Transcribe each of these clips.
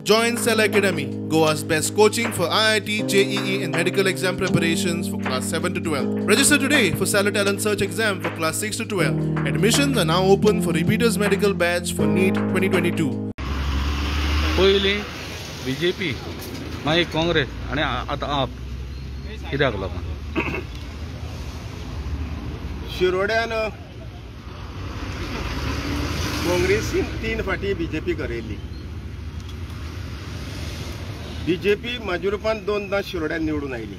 Join Cell Academy, Goa's best coaching for IIT, JEE and medical exam preparations for class 7 to 12. Register today for Cellar Talent Search exam for class 6 to 12. Admissions are now open for repeaters medical batch for NEET 2022. पयलीं BJP, मागीर काँग्रेस आनी आतां आप, कित्याक लागून? शिरोड्यान काँग्रेसीन 3 फाटी BJP करयल्ली. BJP म्हाज्या रुपान 2दा शिरोड्यान निवडून आयली.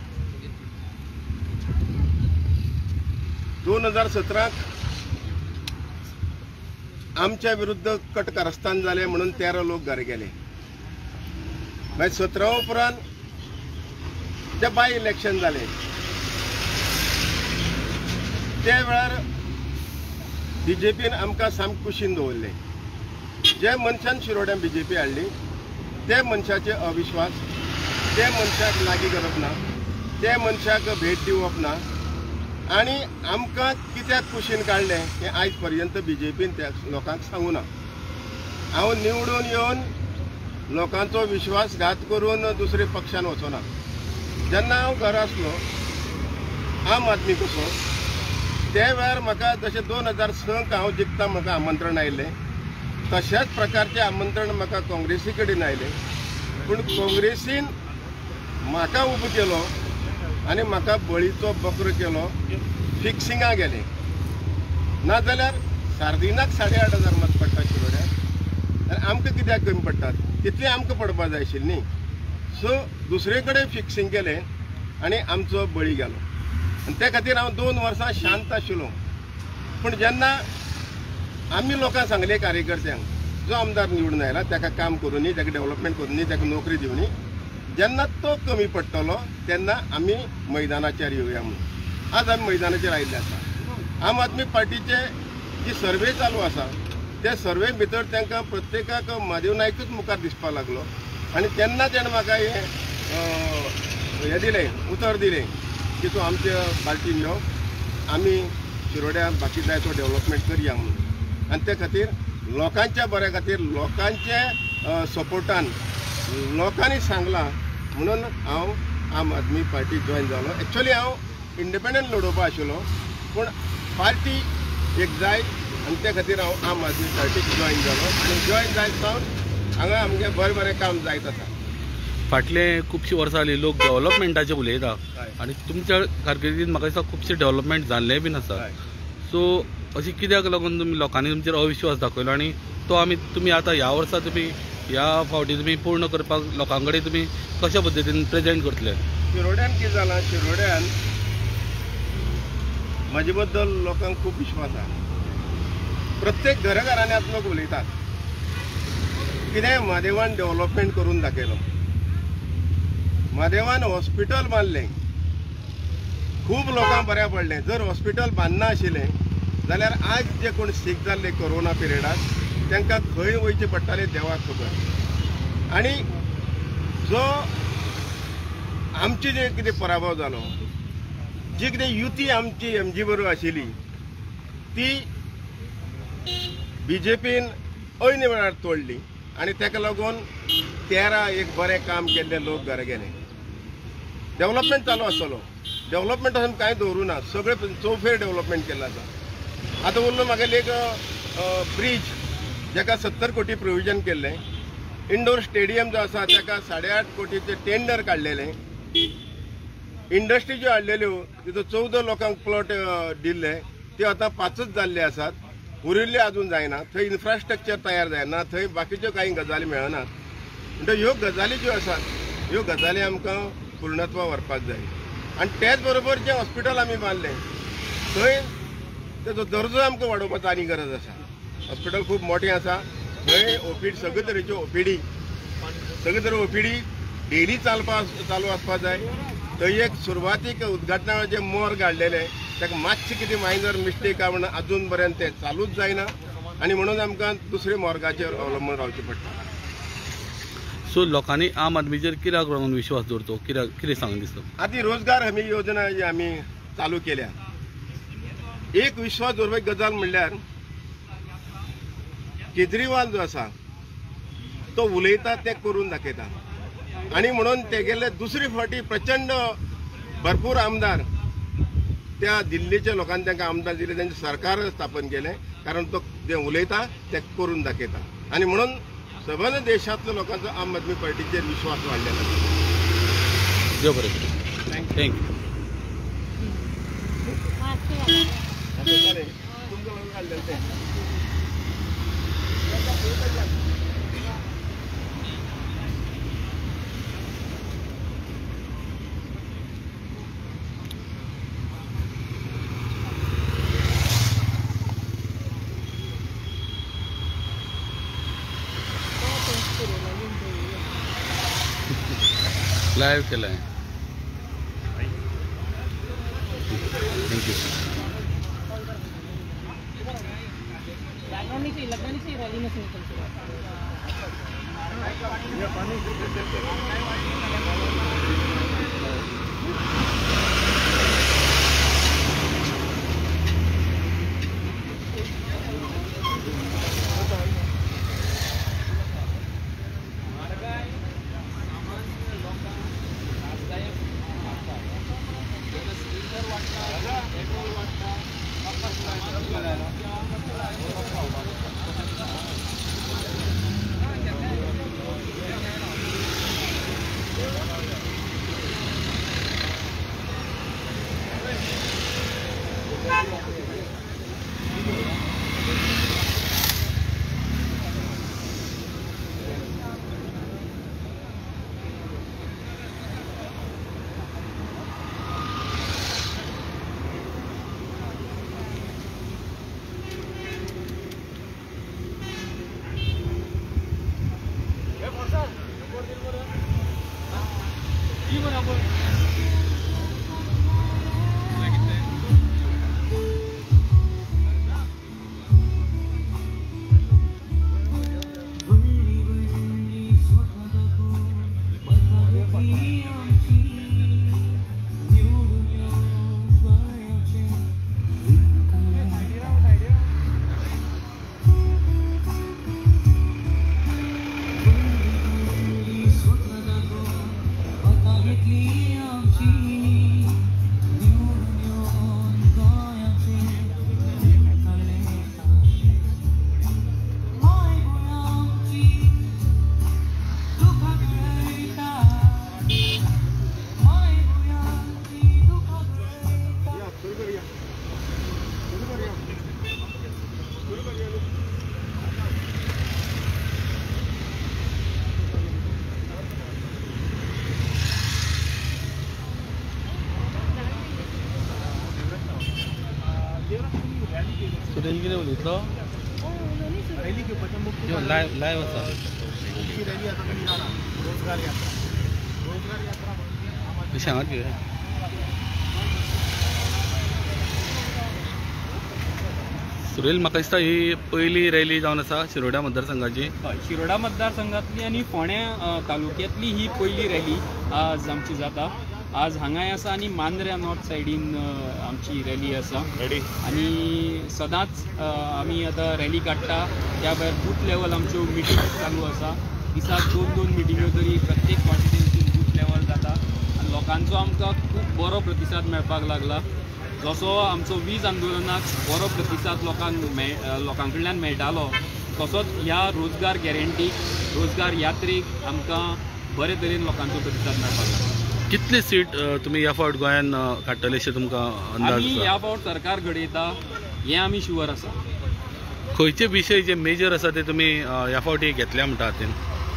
2017 आमच्या विरुद्ध कट कारस्थान जालें म्हणून 13 लोक घरा गेले. मागीर 17 उपरांत ते बाय इलेक्शन जालें. त्या वेळार बीजेपीन आमकां सामकें कुशीन दवरलें. जे मनशान शिरोड्यान बीजेपी हाडली ते मनशाचे अविश्वास, ते मनशाक लागीं करप ना, ते मनशाक भेट दिवप ना आनी आमकां कित्याक कुशीन काडलें हें आयज पर्यंत बीजेपीन त्या लोकांक सांगूं ना. हांव निवडून येवन लोकांचो विश्वासघात करून दुसरे पक्षान वचना. जेन्ना हांव घरा आसलो आम आदमी कसो, त्या वेळार म्हाका जशें 2006 हांव जिखता म्हाका आमंत्रण आयलें, तशाच प्रकारचें आमंत्रण म्हाका काँग्रेसी कडेन आयलें. पूण काँग्रेसीन म्हाका उबो केलो आनी म्हाका बळीचो बकरो केलो. फिक्सिंगा गेलें, नाजाल्यार सार्दिनाक 8,500 मत पडटा शिरोड्याक, आनी आमकां कित्याक कमी पडटात तितलें आमकां पडपा जाय आशिल्लें न्ही. सो दुसरे कडेन फिक्सिंग केलें आनी आमचो बळी गेलो. आनी ते खातीर हांव 2 वर्सां शांत आशिल्लो. पूण जेन्ना आमी लोकांक सांगलें कार्यकर्त्यांक, जो आमदार निवडून आयला ताका काम करूनी, ताका डेव्हलपमेंट करूनी, ताका नोकरी दिवनी, जेन्ना तो कमी पडटलो तेन्ना आमी मैदानाचेर येवया म्हणून आज आमी मैदानाचेर आयिल्ले आसा. आम आदमी पार्टीचे जी सर्वे चालू आसा त्या सर्वे भितर तांकां प्रत्येकाक महादेव नायकूच मुखार दिसपाक लागलो. आनी तेन्ना तेणें म्हाका हें दिलें, उतर दिलें की तूं आमच्या पार्टीन यो, आमी शिरोड्या बाकी जाय तो डेव्हलपमेंट करया म्हणून. आनी ते खातीर लोकांच्या बऱ्या खातीर लोकांचे सपोर्टान लोकांनी सांगलां म्हणून हांव आम आदमी पार्टी जॉयन जालो. एक्चुअली हांव इंडिपेंडंट लडोवपा आशिल्लो, पूण पार्टी एक जाय आनी ते खातीर हांव आम आदमी पार्टीक जॉयन जालो. आनी जॉयन जायत सावन हांगा आमगें बरें बरें काम जायत आसा. फाटले खुबशीं वर्सां जालीं लोक डेव्हलपमेंटाचें उलयता आनी तुमच्या कारकिर्दीन म्हाका दिसता खुबशें डेव्हलपमेंट जाल्लें बीन आसा. सो अशें कित्याक लागून तुमी लोकांनी तुमचेर अविश्वास दाखयलो आनी तो आमी तुमी आतां ह्या वर्सा तुमी ह्या फावटी तुमी पूर्ण करपाक लोकां कडेन तुमी कशा पद्दतीन प्रेजेंट करतले? शिरोड्यान कितें जालां, शिरोड्यान म्हाजे बद्दल लोकांक खूब विश्वास आसा. प्रत्येक घराघरांनी आतां लोक उलयतात कितें म्हादेवान डेव्हलपमेंट करून दाखयलो, म्हादेवान हॉस्पिटल बांदलें, खूब लोकांक बऱ्या पडलें. जर हॉस्पिटल बांदना आशिल्लें जाल्यार आज जे कोण सीक जाल्ले कोरोना पिरियडाक तांकां खंय वयचें पडटालें देवाक खबर. आनी जो आमचे जे कितें पराभव जालो, जी कितें युती आमची एमजी बरोबर आशिल्ली ती बीजेपीन ऐन वेळार तोडली आनी ताका लागून 13 एक बरें काम केल्ले लोक घरा गेले. डेव्हलपमेंट चालू आसतलो, डेव्हलपमेंट अशें कांय दवरूं ना, सगळे चौफेर डेव्हलपमेंट केल्लें आसा. आतां उरलो म्हागेलें एक ब्रीज जाका 70 कोटी प्रोविजन केल्लें, इंडोर स्टेडियम जो आसा ताका 8.5 कोटीचें टेंडर काडलेलें, इंडस्ट्री ज्यो हाडलेल्यो तितून 14 लोकांक प्लॉट दिल्ले ते आतां 5च जाल्ले आसात, उरिल्ले अजून जायना. थंय इन्फ्रास्ट्रक्चर तयार जायना, थंय बाकीच्यो कांय गजाली मेळनात. म्हणटकीर ह्यो गजाली ज्यो आसात ह्यो गजाली आमकां पूर्णत्वा व्हरपाक जाय. आनी तेच बरोबर जें हॉस्पिटल आमी बांदलें थंय तेजो दर्जो आमकां वाडोवपाचो आनी गरज आसा. हॉस्पिटल खूब मोटें आसा, थंय ओपीडी सगळे तरेच्यो ओपीडी, सगळे तरे ओपीडी डेली चालू आसपाक जाय. थंय एक सुरवातीक उद्घाटना वेळार जें मोर्ग हाडलेलें ताका मातशें कितें मायनर मिस्टेक आहा म्हणून अजून पर्यंत तें चालूच जायना आनी म्हणून आमकां दुसरे मोर्गाचेर अवलंबून रावचें पडटा. सो लोकांनी आम आदमीचेर कित्याक लागून विश्वास दवरचो, कित्याक कितें सांगून दिसता? आतां रोजगार हमी योजना जी आमी चालू केल्या, एक विश्वास दवरपाची गजाल म्हणल्यार केजरीवाल जो आसा तो उलयता तें करून दाखयता. आनी म्हणून तेगेले दुसरी फावटी प्रचंड भरपूर आमदार त्या दिल्लीच्या लोकांनी तांकां आमदार दिले, तांचें सरकार स्थापन केलें, कारण तो जें उलयता तें करून दाखयता. आनी म्हणून सबंद देशांतल्या लोकांचो आम आदमी पार्टीचेर विश्वास वाडलेलो आसा. देव बरें करूं. Thank you. Live केलं आहे. Thank you. Suresh कितें उलयतलो? लायव्ह लायव्ह आसा. सांगात कितें? सुरेल, म्हाका दिसता ही पयली रॅली जावन आसा शिरोड्या मतदारसंघाची. हय, शिरोडा मतदारसंघातली आनी फोंड्या तालुक्यांतली ही पयली रॅली आज आमची जाता. आज हांगाय आसा आनी मांद्र्या नॉर्थ सायडीन आमची रॅली आसा. आनी सदांच आमी आतां रॅली काडटा, त्या भायर बूथ लेवल आमच्यो मिटींग चालू आसा. दिसाक 2-2 मिटिंग्यो तरी प्रत्येक कॉन्स्टिट्युएन्सीन बूथ लेवल जाता आनी लोकांचो आमकां खूब बरो प्रतिसाद मेळपाक लागला. जसो आमचो वीज आंदोलनाक बरो प्रतिसाद लोकां कडल्यान मेळटालो, तसोच ह्या रोजगार गॅरंटीक, रोजगार यात्रेक आमकां बरे तरेन लोकांचो प्रतिसाद मेळपाक लागला. कितले सीट तुमी ह्या फावट गोंयान काडटले अशें तुमकां अंदाज? आमी ह्या फावट सरकार घडयता हें आमी शुवर आसा. खंयचे विशय जे मेजर आसा ते तुमी ह्या फावटी घेतल्या म्हणटा हातीन?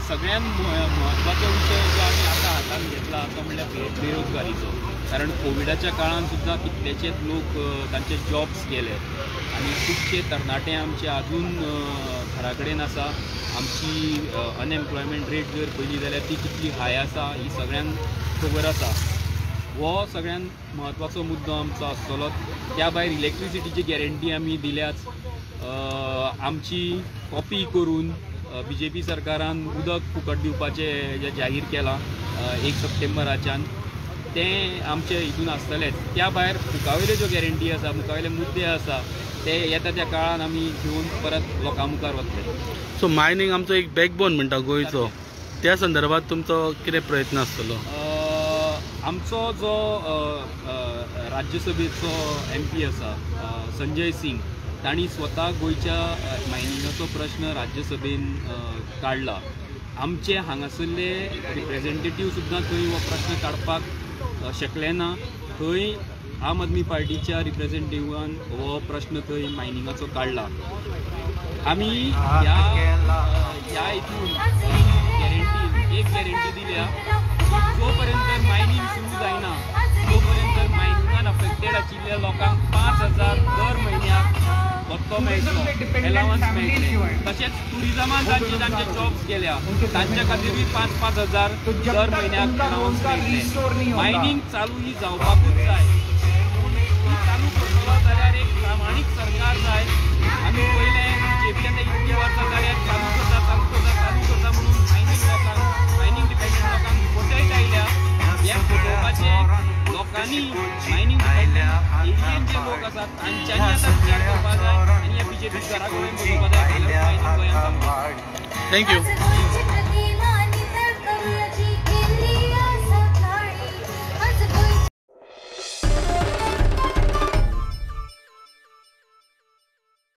सगळ्यात म्हत्वाचो विशय जो आमी आतां हातान घेतला तो म्हणल्यार बेरोजगारीचो. कारण कोविडाच्या काळान सुद्दां कितलेशेच लोक तांचे जॉब्स गेले आनी खुबशे तरणाटे आमचे आजून घरा कडेन आसा. आमची अनएम्प्लॉयमेंट रेट जर पळयली जाल्यार ती कितली हाय आसा ही सगळ्यांक खबर आसा. हो सगळ्यांत म्हत्वाचो मुद्दो आमचो आसतलो. त्या भायर इलेक्ट्रिसिटीची गॅरंटी आमी दिल्याच. आमची कॉपी करून बी जे पी सरकारान उदक फुकट दिवपाचें जें जाहीर केलां 1 सप्टेंबराच्यान, तें आमचे हितून आसतलेंच. त्या भायर मुखावयल्यो ज्यो गॅरंटी आसा, मुखावयले मुद्दे आसा ते येता त्या काळान आमी घेवन परत लोकां मुखार वतले. सो मायनींग आमचो एक बॅकबोन म्हणटा गोंयचो, त्या संदर्भात तुमचो कितें प्रयत्न आसतलो? आमचो जो राज्यसभेचो MP आसा संजय सिंग, तांणी स्वता गोंयच्या मायनिंगाचो प्रश्न राज्यसभेन काडला. आमचे हांगासरले रिप्रेझेंटेटीव सुद्दां थंय हो प्रश्न काडपाक शकले ना. थंय आम आदमी पार्टीच्या रिप्रेझेंटेटिवान हो प्रश्न थंय मायनिंगाचो काडला. आमी ह्या ह्या हितून गॅरंटी, एक गॅरंटी दिल्या, जो पर्यंत मायनींग सुरू जायना तो पर्यंत मायनिंगान अफेक्टेड आशिल्ल्या लोकांक 5,000 दर म्हयन्याक भत्तो मेळटलो, एलावन्स मेळटले. तशेंच टुरिजमान तांचे तांचे जॉब्स गेल्या तांच्या खातीरूय 5-5 हजार दर म्हयन्याक एलावन्स मेळटले. मायनींग चालू ही जावपाकूच जाय, पूण ही चालू करतलो जाल्यार एक प्रामाणीक सरकार जाय. आमी पयलें बीजेपी आतां इतलीं वर्सां जाल्यार चालू करता चालू करता चालू करता म्हणून मायनींग लोकांक, मायनींग डिपेंडंट लोकांक फटयत आयल्या. हे फटोवपाचें लोकांनी, मायनींग डिपेंडंट एरियेन जे लोक आसात तांच्यांनी आतां विचार करपाक जाय आनी ह्या बीजेपी घरा कडेन बसोवपाक जाय, जाल्यार मायनींग गोंयांत. Thank you.